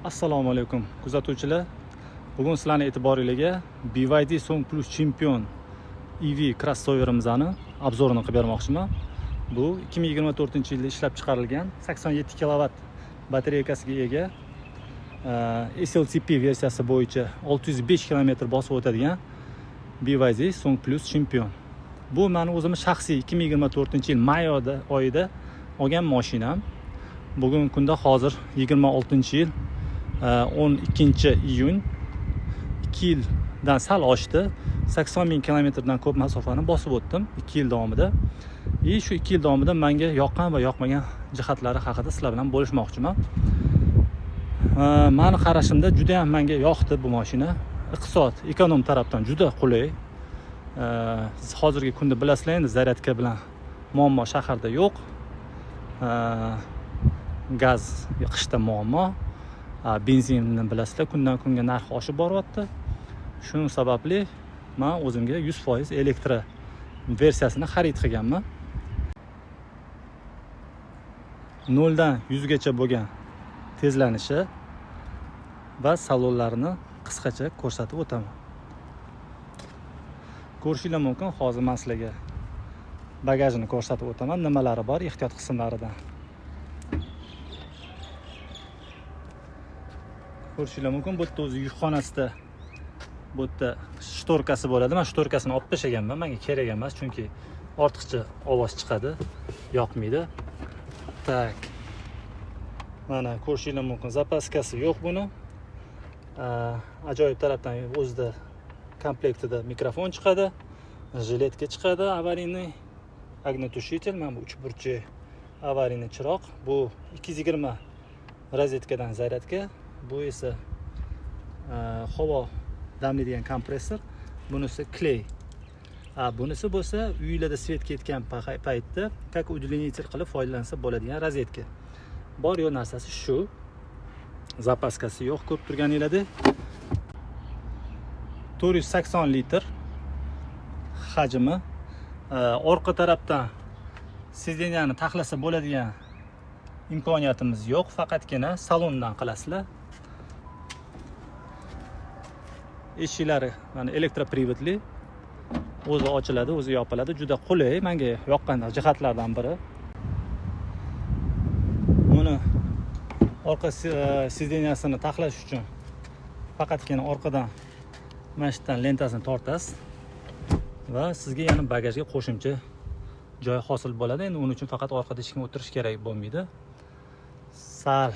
Assalomu alaykum, kuzatuvchilar. Bugun sizlarning e'tiboringizga BYD Song Plus Champion EV crossoverimizni обзор ini qilib bermoqchiman. Bu 2024-yilda ishlab chiqarilgan 87 kilovat batareykasiga ega, SLTP versiyasi bo'yicha 605 km bosib o'tadigan BYD Song Plus Champion. Bu mani o'zimni shaxsiy 2024-yil may oyida olgan mashinam. Bugungi kunda hozir 26-yil 12 iyun, 2 yildan sal oshdi. 80 ming kilometrdan ko'p masofani bosib o'tdim 2 yil davomida. И shu 2 yil davomida menga yoqqan va yoqmagan jihatlari haqida sizlar bilan bo'lishmoqchiman. Mani qarashimda juda ham menga yoqdi bu mashina. Iqtisod, эконом tarafdan juda qulay. Hozirgi kunda bilasizlar, endi zaryadka bilan muammo shaharda yo'q. Gaz qishda muammo. Benzinni bilasizlar, kundan kunga narxi oshib boryapti. Shu sababli man o'zimga 100% elektro versiyasini xarid qilganman. 0 dan 100 gacha bo'lgan tezlanishi va salonlarini qisqacha ko'rsatib o'taman. Ko'rishinglar mumkin, hozir men sizlarga bagajini ko'rsatib o'taman, nimalari bor ehtiyot qismlaridan. Ko'rishinglar mumkin, bu yerda o'zi yukxonasida bu yerda shtorkasi bo'ladi. Men shtorkasini olib tashlaganman, menga kerak emas, chunki ortiqcha ovoz chiqadi, yoqmaydi. Tak. Mana ko'rishinglar mumkin, zapaskasi yo'q buni. Ajoyib tarafdan o'zida komplektida mikrofon chiqadi, jiletka chiqadi, аварийный огнетушитель, mana bu uchburchak аварийный chiroq, bu 220 rozetkadan zaryadka, bu esa havo damlaydigan kompressor, bunisi kley. Bunisi bo'lsa uylarda svet ketgan paytda как удлинитель qilib foydalansa bo'ladigan rozetka. Bor yo'q narsasi shu. Zapaskasi yo'q, ko'rib turganinglardek. 480 litr hajmi. Orqa tarafdan сиденья ni taxlasa bo'ladigan imkoniyatimiz yo'q, faqatgina salondan qilasizlar. Eshiklari mana elektroprivodli, o'zi ochiladi, o'zi yopiladi, juda qulay, menga yoqqan jihatlardan biri. Buni orqa сиденья sini taxlash uchun faqatgina orqadan mana shu yerdan lentasini tortasiz va sizga yana bagajga qo'shimcha joy hosil bo'ladi. Endi uning uchun faqat orqada hech kim o'tirish kerak bo'lmaydi. Sal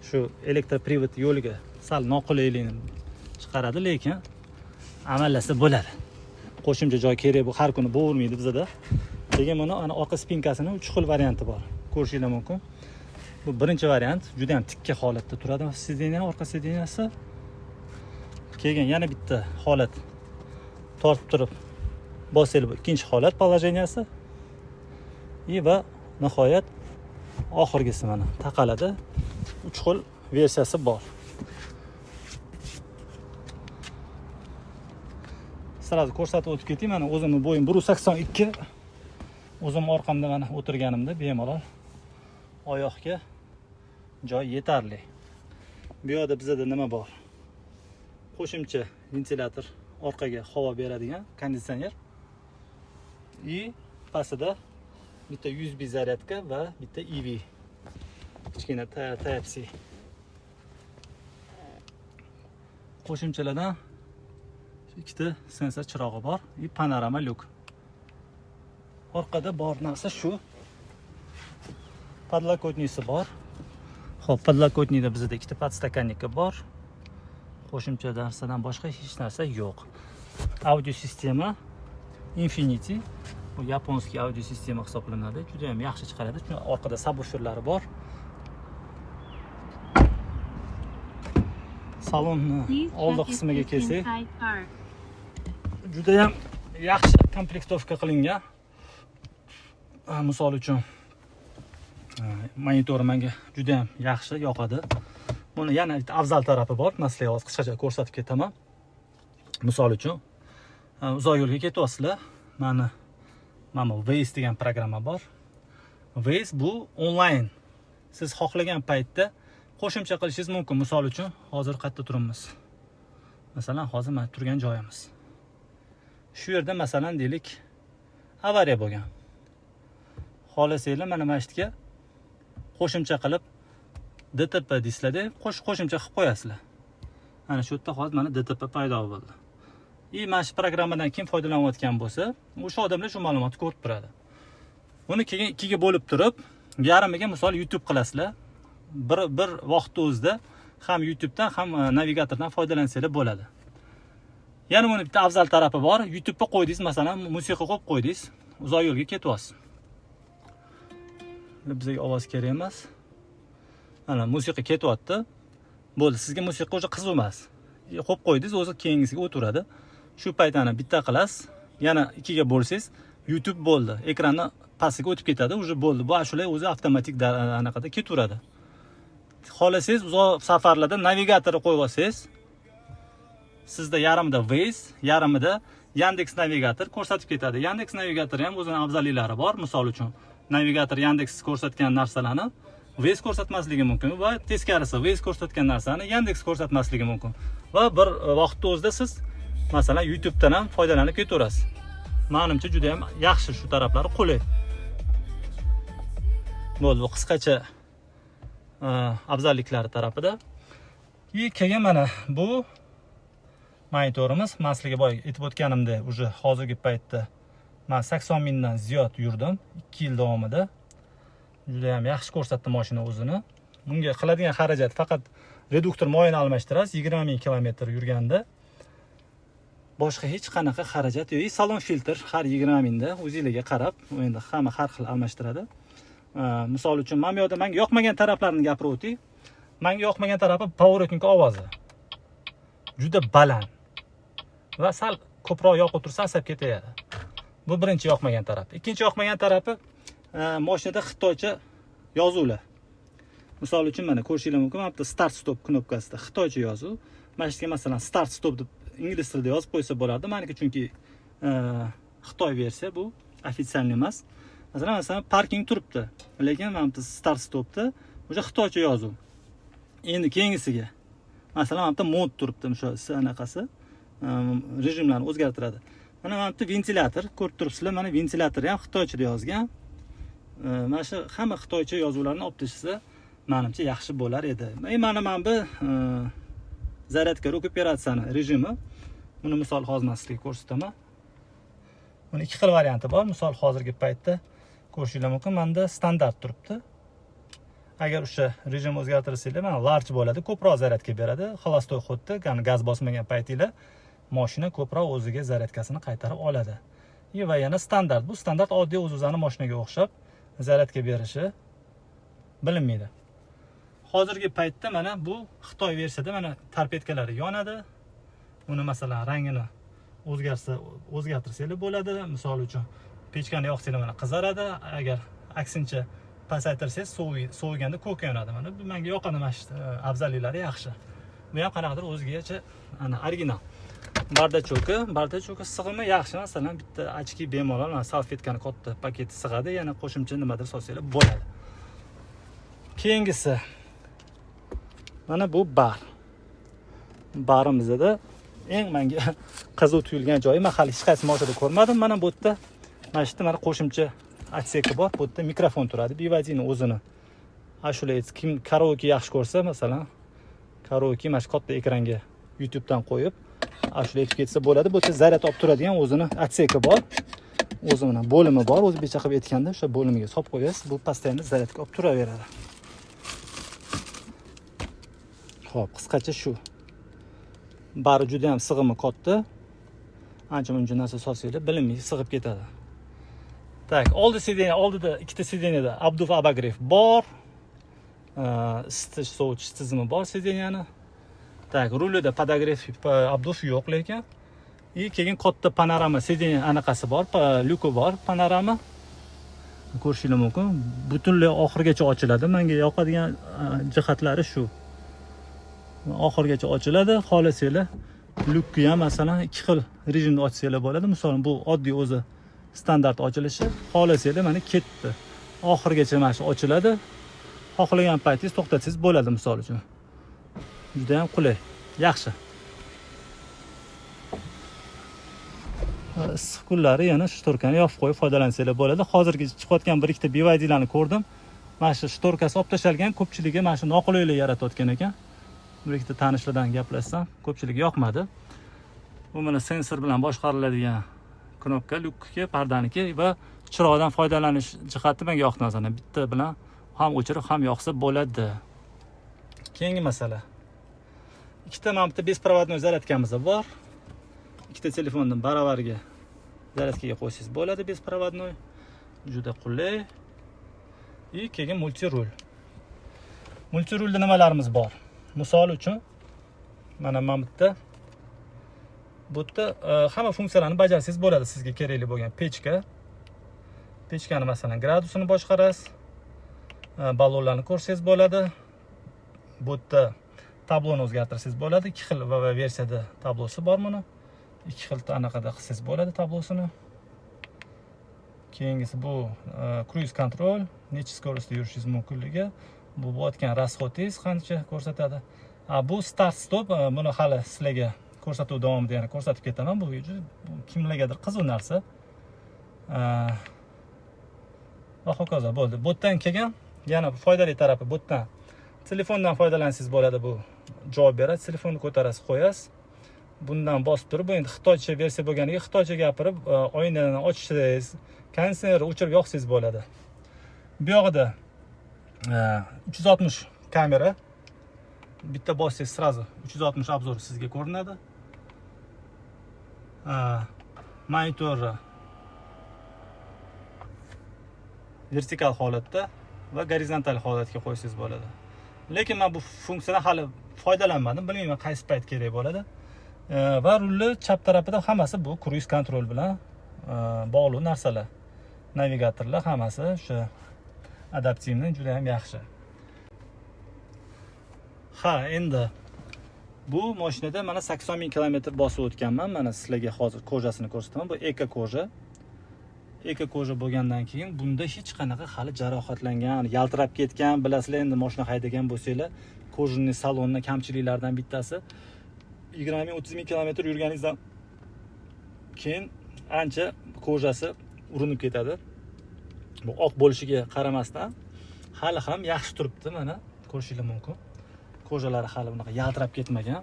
shu elektroprivod yo'liga sal noqulaylikni chiqaradi, lekin amallasa bo'ladi. Qo'shimcha joy kerak, bu har kuni bo'lavermaydi bizada. Lekin buni ana orqa спинка sini 3 xil varianti bor. Ko'rishinglar mumkin. Bu birinchi variant, juda ham tikka holatda turadi сиденья, orqa сиденья si. Keyin yana bitta holat, tortib turib bosinglar, bu ikkinchi holat положения si. И va nihoyat oxirgisi mana taqaladi. 3 xil versiyasi bor. Сразу ko'rsatib o'tib ketay. Mana o'zimni bo'yim 1.82. O'zim orqamda mana o'tirganimda bemalol oyoqga joy yetarli. Bu yoqda bizada nima bor? Qo'shimcha ventilyator, orqaga havo beradigan konditsioner. И pastida bitta USB zaryadka va bitta EV kichkina Type C. Qo'shimchalardan ikkita sensor chirog'i bor и panorama lyuk. Orqada bor narsa shu. Подлокотник si bor. Xo'p, подлокотник da bizda ikkita подстаканника bor. Qo'shimcha narsadan boshqa hech narsa yo'q. Audio sistema Infinity. Bu японский audio sistema hisoblanadi. Juda ham yaxshi chiqaradi, chunki orqada subwooferlari bor. Salonni Please oldi check if qismiga it's kelsak, inside car. juda ham yaxshi komplektovka qilingan. Misol uchun, monitori menga juda ham yaxshi yoqadi. Buni yana bitta afzal tarafi bor. Men sizlarga hozir qisqacha ko'rsatib ketaman. Misol uchun, uzoq yo'lga ketyapsizlar. Mana bu Waze degan programma bor. Waze bu onlayn. Siz xohlagan paytda Qo'shimcha qilishingiz mumkin. Misol uchun, hozir qayerda turibmiz? Masalan, hozir mana turgan joyimiz. Shu yerda, masalan, deylik, avariya bo'lgan. Xohlasanglar, mana shu yerga qo'shimcha qilib DTP deysizlarda, qo'shimcha qilib qo'yasizlar. Ana shu yerda hozir mana DTP paydo bo'ldi. И mana shu programmadan kim foydalanayotgan bo'lsa, o'sha odamlar shu ma'lumotni ko'rib turadi. Buni keyin ikkiga bo'lib turib, yarmiga, misol, YouTube qilasizlar. Bir vaqtda o'zida ham YouTubedan, ham navigatordan foydalansanglar bo'ladi. Yana buni bitta afzal tarafi bor. YouTubega qo'ydingiz, masalan, musiqa qo'yib qo'ydingiz, uzoq yo'lga ketyapsiz. Bizga ovoz kerak emas. Mana musiqa ketyapti. Bo'ldi, sizga musiqa уже qiziq emas. Qo'yib qo'ydingiz, o'zi keyingisiga o'tiradi. Shu payt ana bitta qilasiz, yana ikkiga bo'lsangiz, YouTube bo'ldi. Ekranni pastiga o'tib ketadi, уже bo'ldi. Bu ashula o'zi avtomatik anaqada ketaveradi. Xohlasangiz, uzoq safarlarda navigatorni qo'yib olsangiz, sizda yarmida Waze, yarmida Yandex navigator ko'rsatib ketadi. Yandex navigatori ham o'zini afzalliklari bor. Misol uchun, navigator Yandex ko'rsatgan narsalarni Waze ko'rsatmasligi mumkin va teskarisi, Waze ko'rsatgan narsani Yandex ko'rsatmasligi mumkin. Va bir vaqtda o'zida siz, masalan, YouTubedan ham foydalanib ketaverasiz. Menimcha, juda ham yaxshi shu taraflari, qulay. Bo'ldi, bu qisqacha afzalliklari tarafida. И keyin mana bu monitorimiz. Man sizlarga boya aytib o'tganimdek, уже hozirgi paytda man 80 mingdan ziyod yurdim 2 yil davomida. Juda ham yaxshi ko'rsatdi mashina o'zini. Bunga qiladigan xarajat faqat reduktor moyini almashtirasiz 20 ming kilometr yurganda. Boshqa hech qanaqa xarajat yo'q. И salon filtr har 20 mingda o'zinglarga qarab, endi hamma har xil almashtiradi. Misol uchun, mana bu yoqda menga yoqmagan taraflarini gapirib o'tay. Menga yoqmagan tarafi поворотник ovozi. Juda baland. Va sal ko'proq yoqib tursa, asab ketaveradi. Bu birinchi yoqmagan tarafi. Ikkinchi yoqmagan tarafi mashinada xitoycha yozuvlar. Misol uchun, mana ko'rishinglar mumkin, mana bu yerda start stop knopkasida xitoycha yozuv. Mana shu yerga, masalan, start stop deb ingliz tilida yozib qo'ysa bo'lardi. Maniki chunki Xitoy versiya, bu официальный emas. Masalan, parking turibdi, lekin mana bu yerda start stopda o'sha xitoycha yozuv. Endi keyingisiga, masalan, mana bu yerda mod turibdi, o'sha anaqasi rejimlarni o'zgartiradi. Mana bu yerda ventilyator ko'rib turibsizlar, mana ventilyator ham xitoychada yozgan. Mana shu hamma xitoycha yozuvlarni olib tashlasa, manimcha, yaxshi bo'lar edi. E, mana bu зарядка рекуперация ni rejimi. Buni, misol, hozir man sizlarga ko'rsataman. Buni ikki xil varianti bor. Misol, hozirgi paytda ko'rishinglar mumkin, menda standart turibdi. Agar o'sha rejim o'zgartirsanglar, mana large bo'ladi, ko'proq zaryadka beradi. Холостой ход da, ya'ni gaz bosmagan paytinglar mashina ko'proq o'ziga zaryadkasini qaytarib oladi. И va yana standart. Bu standart oddiy o'z o'zini mashinaga o'xshab zaryadka berishi bilinmaydi. Hozirgi paytda mana bu Xitoy versiyada mana торпедка lari yonadi. Uni, masalan, rangini o'zgarsa, o'zgartirsanglar bo'ladi. Misol uchun, pechkani yoqsanglar, mana qizaradi. Agar aksincha pasaytirsangiz, soviganda ko'k yonadi. Mana bu menga yoqadi, mana shu afzalliklari yaxshi. Bu ham qanaqadir o'zigacha ana original. Бардачок i sig'imi yaxshi. Masalan, bitta очки bemalol, mana salfetkani katta paketi sig'adi, yana qo'shimcha nimadir solsanglar bo'ladi. Keyingisi mana bu bar. Barimizda eng menga qiziq tuyulgan joyi, man hali hech qaysi mashinada ko'rmadim. Mana bu yerda, mana shu yerda mana qo'shimcha отсек i bor. Bu yerda mikrofon turadi. BYDni o'zini ashula aytsa, kim karaoke yaxshi ko'rsa, masalan, karaoke mana shu katta ekranga YouTubedan qo'yib ashula aytib ketsa bo'ladi. Bu yerda zaryad olib turadigan o'zini отсек i bor. O'zi mana bo'limi bor. O'zbekcha qilib aytganda, o'sha bo'limiga solib qo'yasiz. Bu постоянно zaryadga olib turaveradi. Xo'p, qisqacha shu. Bari juda ham sig'imi katta. Ancha muncha narsa solsanglar, bilinmay sig'ib ketadi. Так, oldi сиденье, oldida ikkita сиденье da обдув, обогрев bor. Isitish, sovutish tizimi bor сиденье ni. Так, rulida подогрев, обдув yo'q lekin. И keyin katta panorama сиденье anaqasi bor, lyuki bor, panorama. Ko'rishingiz mumkin. Butunlay oxirigacha ochiladi. Menga yoqadigan jihatlari shu. Oxirigacha ochiladi. Xohlasanglar, lyukni ham, masalan, ikki xil rejimda ochsanglar bo'ladi. Masalan, bu oddiy o'zi standart ochilishi. Xohlasanglar, mana ketdi. Oxirigacha mana shu ochiladi. Xohlagan paytingiz to'xtatsangiz bo'ladi, misol uchun. Juda ham qulay. Yaxshi. Issiq kunlari yana шторка ni yopib qo'yib foydalansanglar bo'ladi. Hozirgi chiqayotgan bir ikkita BYDlarni ko'rdim. Mana shu шторка si olib tashlangan, ko'pchiligi mana shu noqulaylik yaratayotgan ekan. Bir ikkita tanishlardan gaplashsam, ko'pchilik yoqmadi. Bu mana sensor bilan boshqariladigan knopka, lyukniki, pardaniki va chiroqdan foydalanish jihati menga yoqdi masalan. Bitta bilan ham o'chirib, ham yoqsa bo'ladi. Keyingi masala. Ikkita mana bitta беспроводной зарядка miz bor. Ikkita telefonni baravariga зарядка ga qo'ysangiz bo'ladi беспроводной. Juda qulay. И keyin мультируль. Мультируль da nimalarimiz bor? Misol uchun mana bu yerda hamma funksiyalarni bajarsangiz bo'ladi sizga kerakli bo'lgan pechka. Pechkani masalan gradusini boshqarasiz. Ballonlarni ko'rsangiz bo'ladi. Bu yerda tabloni o'zgartirsangiz bo'ladi. Ikki xil VW versiyada tablosi bor buni. Ikki xil anaqada qilsangiz bo'ladi tablosini. Keyingisi bu круиз контроль, necha скорость da yurishingiz mumkinligi, bu bo'layotgan расход ingiz qancha ko'rsatadi. A bu start stop, buni hali sizlarga ko'rsatuv davomida yana ko'rsatib ketaman. Bu juda kimlargadir qiziq narsa. Va hokazo bo'ldi. Bu yerdan keyin yana foydali tarafi, bu yerdan telefondan foydalansangiz bo'ladi, bu javob beradi. Telefonni ko'tarasiz, qo'yasiz. Bundan bosib turib, bu endi xitoycha versiya bo'lganiga xitoycha gapirib, oynani ochishingiz, konditsionerni o'chirib yoqsangiz bo'ladi. Bu yog'ida 360 kamera. Bitta bossangiz сразу 360 обзор sizga ko'rinadi. Monitorni vertikal holatda va gorizontal holatga qo'ysangiz bo'ladi. Lekin men bu funksiyadan hali foydalanmadim, bilmayman qaysi payt kerak bo'ladi. Va rulni chap tarafida hammasi bu круиз контроль bilan bog'liq narsalar. Navigatorlar hammasi o'sha адаптивный, juda ham yaxshi. Ha, endi bu mashinada mana 80 ming kilometr bosib o'tganman. Mana sizlarga hozir кожа sini ko'rsataman. Bu эко кожа. Эко кожа bo'lgandan keyin bunda hech qanaqa hali jarohatlangan, yaltirab ketgan, bilasizlar endi mashina haydagan bo'lsanglar, кожаный salonni kamchiliklaridan bittasi 20 ming, 30 ming kilometr yurganingizdan keyin ancha кожа si urinib ketadi. Bu oq bo'lishiga qaramasdan hali ham yaxshi turibdi, mana ko'rishinglar mumkin. Кожа lari hali bunaqa yaltirab ketmagan.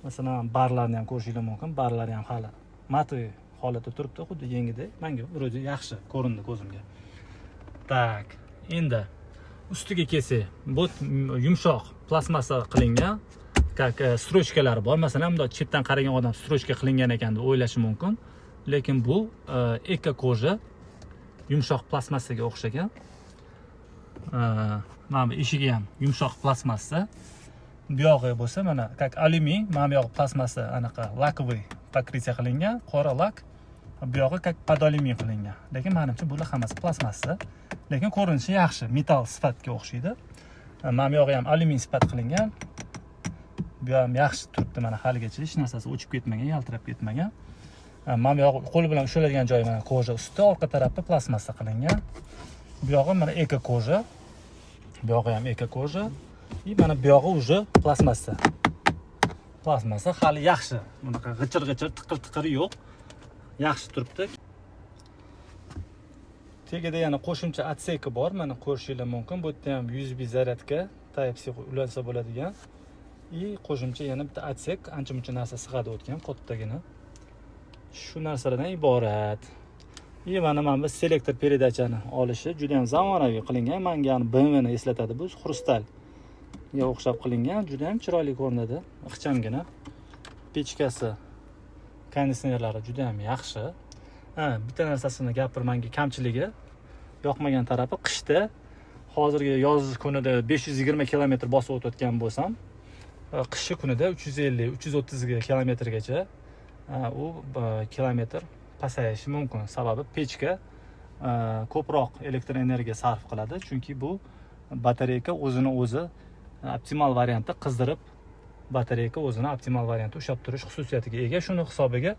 Masalan, barlarni ham ko'rishinglar mumkin. Barlari ham hali матовый holatda turibdi, xuddi yengidek. Menga вроде yaxshi ko'rindi ko'zimga. Так, endi ustiga kelsak, bu yumshoq plastmassa qilingan, как строчка lari bor. Masalan, bundoq chetdan qaragan odam строчка qilingan ekan deb o'ylashi mumkin. Lekin bu эко кожа, yumshoq plastmassaga o'xshagan. Mana bu eshigi ham yumshoq plastmassa. Bu yog'i bo'lsa mana как alyumin, mana bu yog'i plastmassa, anaqa лаковый покрытие qilingan, qora lak. Bu yog'i как под alyumin qilingan. Lekin menimcha bular hammasi plastmassa. Lekin ko'rinishi yaxshi, metall sifatga o'xshaydi. Mana bu yog'i ham alyumin sifat qilingan. Bu ham yaxshi turibdi, mana haligacha hech narsasi o'chib ketmagan, yaltirab ketmagan. Mana bu yog'i qo'l bilan ushlanadigan joyi mana кожа usti, orqa tarafi plastmassa qilingan. Bu yog'i mana эко кожа. Bu yog'i ham эко кожа. И mana bu yog'i уже plastmassa. Plastmassa hali yaxshi. Bunaqa g'ichir-g'ichir, tiqir-tiqiri yo'q. Yaxshi turibdi. Tagida yana qo'shimcha отсек i bor, mana ko'rishinglar mumkin. Bu yerda ham USB зарядка, Type C ulansa bo'ladigan. И qo'shimcha yana bitta отсек, ancha muncha narsa sig'adi o'tgan, kattagina. Shu narsalardan iborat. И mana bu селектор передач ani olishi juda ham zamonaviy qilingan. Menga BMW ni eslatadi bu, хрусталь ga o'xshab qilingan, juda ham chiroyli ko'rinadi, ixchamgina. Pechkasi, konditsionerlari juda ham yaxshi. Ha, bitta narsasini gapir, menga kamchiligi, yoqmagan tarafi, qishda, hozirgi yoz kunida 520 kilometr bosib o'tayotgan bo'lsam, qishi kunida 350, 330 kilometrgacha u kilometr pasayishi mumkin. Sababi pechka ko'proq elektr energiya sarf qiladi, chunki bu batareyka o'zini o'zi optimal variantda qizdirib, batareyka o'zini optimal variantda ushlab turish xususiyatiga ega. Shuni hisobiga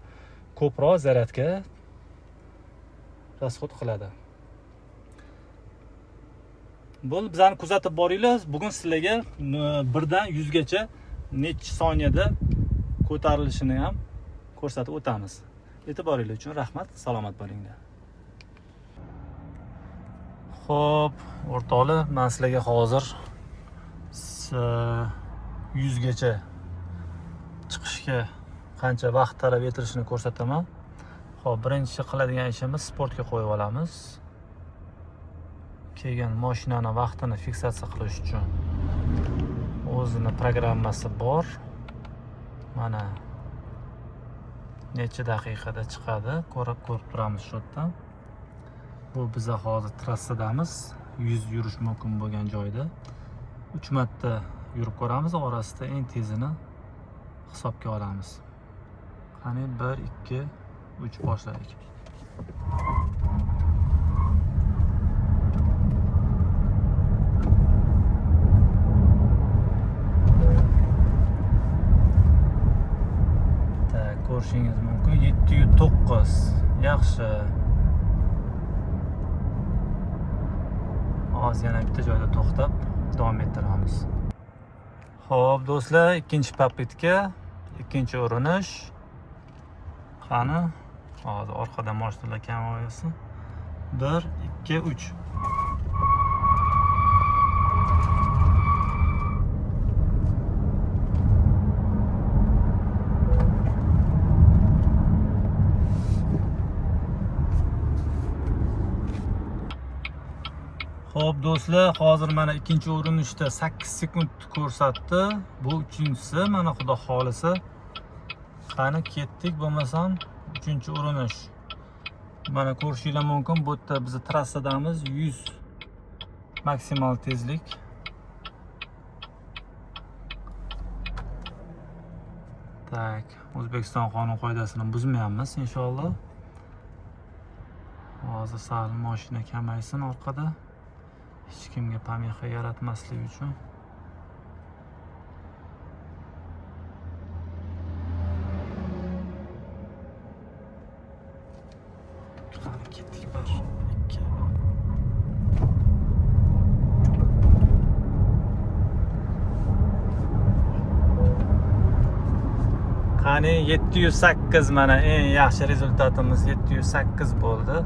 ko'proq zaryadka расход qiladi. Bo'ldi, bizani kuzatib boringlar. Bugun sizlarga 1 dan 100 gacha necha soniyada ko'tarilishini ham ko'rsatib o'tamiz. E'tiboringlar uchun rahmat, salomat bo'linglar. Xo'p, o'rtoqlar, men sizlarga hozir 100 gacha chiqishga qancha vaqt talab etilishini ko'rsataman. Xo'p, birinchi qiladigan ishimiz sportga qo'yib olamiz. Keyin mashinani vaqtini fiksatsiya qilish uchun o'zini programmasi bor. Mana necha daqiqada chiqadi, ko'rib turamiz shu yerdan. Bu biza hozir trassadamiz, 100 yurish mumkin bo'lgan joyda. 3 marta yurib ko'ramiz, orasida eng tezini hisobga olamiz. Qani 1, 2, 3 boshladik. Так, ko'rishingiz mumkin 709. Yaxshi. Hozir yana bitta joyda to'xtab davom ettiramiz. Xo'p, do'stlar, ikkinchi попытка, ikkinchi urinish. Qani, hozir orqada mashinalar kamaysin. 1, 2, 3. Xo'p, do'stlar, hozir mana ikkinchi urinishda 8 sekund ko'rsatdi. Bu uchinchisi, mana xudo xolisa. Qani ketdik, bo'lmasam uchinchi urinish. Mana ko'rishinglar mumkin, bu yerda biz trassadamiz, 100 maksimal tezlik. Так, O'zbekiston qonun qoidasini buzmayapmiz inshaalloh. Hozir sal mashina kamaysin orqada. Hech kimga помеха yaratmaslik uchun. Qani ketdik, 1, 2. Qani 708, mana eng yaxshi результат imiz 708 bo'ldi.